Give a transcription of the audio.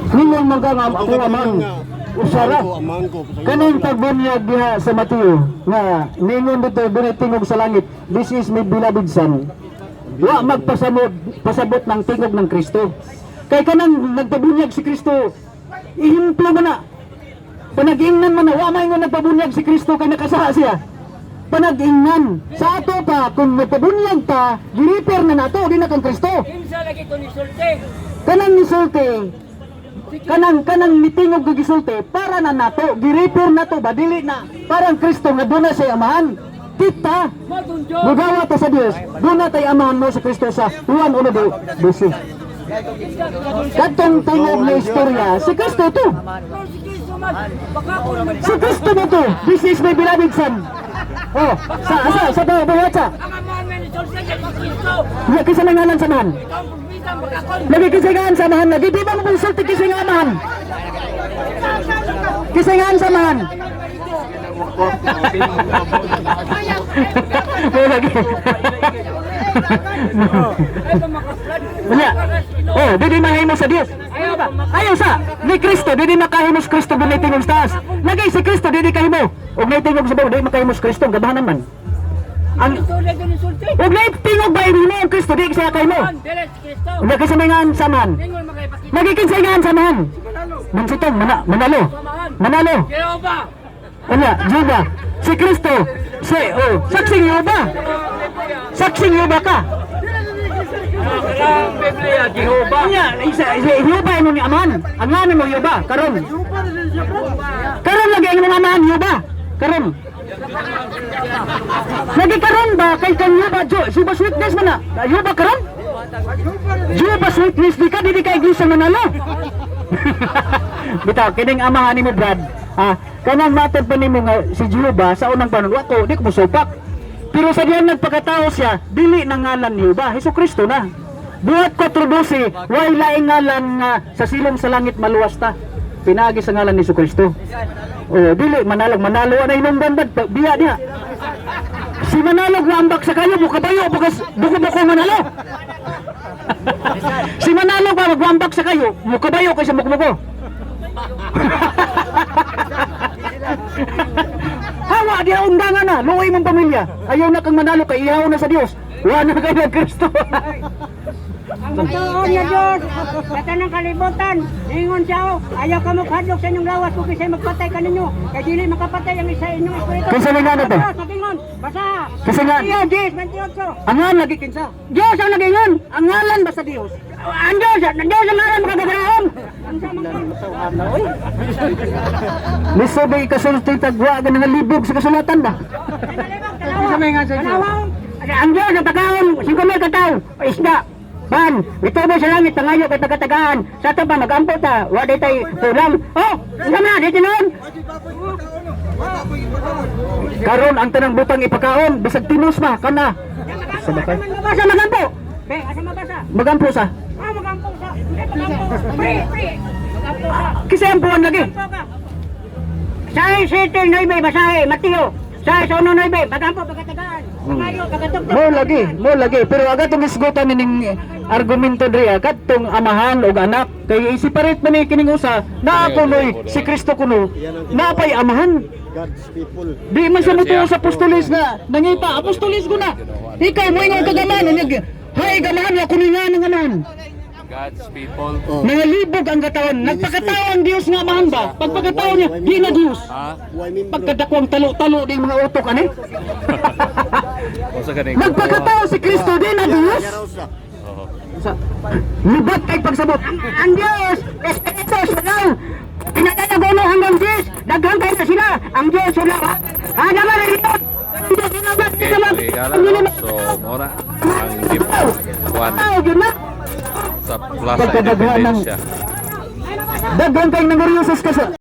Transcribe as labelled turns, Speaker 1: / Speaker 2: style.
Speaker 1: Ningon man ka nga akong amahan. Usara.
Speaker 2: Amahan ko.
Speaker 1: Kanang pagbunyag diha sa Mateo nga ningon dito dunay tingog sa langit, "This is my beloved son." Wa magpasamod pasabot ng tingog ng Kristo. Kay kanang nagpabunyag si Kristo, ihimplo mo na. Panag-ingnan mo na, wa maingon nagpabunyag si Kristo kay nakasaha siya. Panag-ingnan sa ato pa kung nagpabunyag ta, gi-refer na nato di na kang Kristo.
Speaker 3: Kinsa lagi to nisulti?
Speaker 1: Kanang nisulti, kanang mitingog nga gisulti para na nato, gi-refer nato ba, dili na parang Kristo nga duna sa amahan. Kita
Speaker 3: Mo tong Diyos.
Speaker 1: mugawa ta sa Dios, duna tay amahan mo sa Kristo sa Juan 1:12. Kadtong tingog na istorya si Kristo to.
Speaker 3: No, si Kristo man. Baka kung
Speaker 1: Si Kristo mo to, "This is my beloved son." Oh, sa sa buhat sa
Speaker 3: ang amahan may nisulti kay si Kristo.
Speaker 1: Wa kinsa may ngalan sa amahan.
Speaker 3: Ikaw ang propeta, baka kung
Speaker 1: Lagi kinsa ngalan sa amahan lagi, di ba mo konsulti kinsa nga amahan? Kinsa ngalan sa amahan? Mo lagi.
Speaker 3: Ay pamakaslan.
Speaker 1: Unya. Oh, dili mahimo sa Dios. Ayaw sa ni Kristo, dili makahimo si Kristo dunay tingog sa taas. Lagi si Kristo dili kahimo. Og nay tingog sa bawo, dili makahimo si Kristo, gabahan man. Ang
Speaker 3: Kristo lagi nisulti.
Speaker 1: og nay tingog ba imo ang Kristo dili siya kahimo.
Speaker 3: Ang dili si Kristo.
Speaker 1: Unya kinsa may ngan sa amahan?
Speaker 3: Ningon makipakita.
Speaker 1: Lagi kinsa ngan sa amahan? Mansitong manalo.
Speaker 3: Samahan.
Speaker 1: Manalo.
Speaker 3: Jehova.
Speaker 1: Unya, Juba. Si Kristo, si oh, saksing Juba. Saksing Juba ka.
Speaker 3: Ang Biblia, Jehova.
Speaker 1: Unya, isa isa Juba imo ni amahan. Ang ngalan mo Juba karon. Karon lagi ang imong amahan Juba. Karon. Lagi karon ba kay kang Juba Jo, Jehovah's Witness man na. Juba karon? Jehovah's Witness di ka dili ka iglesia manalo. Bitaw kining amahan nimo, Brad. Ah, kanang matod pa nimo nga si Jehovah sa unang panahon wa ko di ko mosupak. Pero sa diyang nagpakatao siya, dili na ngalan ni Jehovah, Hesus Kristo na. Buhat 4:12, way laing ngalan nga sa silong sa langit maluwas ta. Pinagi sa ngalan ni Hesus Kristo. Oh, dili manalog manalo na inungdan bad biya diha. Si Manalog na ambak sa kayo, bukabayo, bukas buko-buko manalo. Si Manalo ba magwambak sa kayo, mukabayo kaysa mukmuko. Hawa di undangan na, luoy mong pamilya. Ayaw na kang manalo kay ihaw na sa Dios. Wa na kay ng Kristo.
Speaker 4: Ang matuon nga Diyos, sa tanang kalibutan, ningon siya, oh, ayaw ka maghadlok sa inyong lawas kung kisa'y magpatay kaninyo, kay dili makapatay ang isa inyong espiritu.
Speaker 1: Kinsa may ngano to?
Speaker 4: Diyos, nagingon, basa.
Speaker 1: Kinsa nga?
Speaker 4: Iyo, Diyos, 28.
Speaker 1: Ang ngalan lagi kinsa? Dios ang nagingon. Ang ngalan ba sa Dios? Ang Dios ang ngalan makagagahom. Lisod ay kasulti tagwa ka nga libog sa kasulatan ba?
Speaker 4: Kinsa may nga sa
Speaker 1: Ang Diyos ang pagkaon, 5,000 ka tao, isda. Ban, itubo sa langit, pangayo kay pagkatagaan. Sa ato pa, mag-ampo ta, wa di tay kulang. Oh, unsa man, di tinuon. Karon ang tanang butang ipakaon, bisag tinus ma, kana. Sa bakay.
Speaker 4: Mabasa, magampo. Be, asa mabasa?
Speaker 1: Magampo sa.
Speaker 4: Ah, magampo sa. Hindi, magampo. Pre, pre. Magampo sa.
Speaker 1: Kasi ang buwan lagi.
Speaker 4: Magampo ka. Sa 7:9, basahe, Mateo. Sa 1:9, magampo pagkatagaan. Pangayo, pagkatugtog.
Speaker 1: Mo lagi, mo lagi. Pero agad tong isgutan nining argumento diri, kadtong amahan og anak kay i-separate man ni kining usa na kunoy si Kristo kuno napay amahan.
Speaker 2: God's people.
Speaker 1: Di man siya mutuo sa apostolis nga nangita apostolis ko na. Ikaw mo ingon kagaman unya. Hay gamahan wa kuno nga ng amahan.
Speaker 5: God's people.
Speaker 2: Oh.
Speaker 1: Nangalibog ang katawan. Nagpakatao ang Dios nga amahan ba? Pagpakatao niya, di na Dios.
Speaker 5: Ha?
Speaker 2: Why membro?
Speaker 1: Pagkadakwang talo-talo di mga utok ani.
Speaker 5: Unsa gani?
Speaker 1: Nagpakatao si Kristo, di na Dios.
Speaker 2: Yaraw siya.
Speaker 1: Libat kay pagsabot.
Speaker 4: Ang Diyos, Espiritu, sulaw. Pinatatagulo hanggang Diyos. Daghan kayo na sila. Ang Diyos, sulaw. Ah, naman, ang Diyos. Ang Diyos, sulaw.
Speaker 5: Okay, higala, no? So, mora ang gipuan
Speaker 1: Tao, yun na.
Speaker 5: sa Plaza
Speaker 1: Pagkadaghan ng-
Speaker 5: Independencia.
Speaker 1: Daghan kay nanguryosos ka sa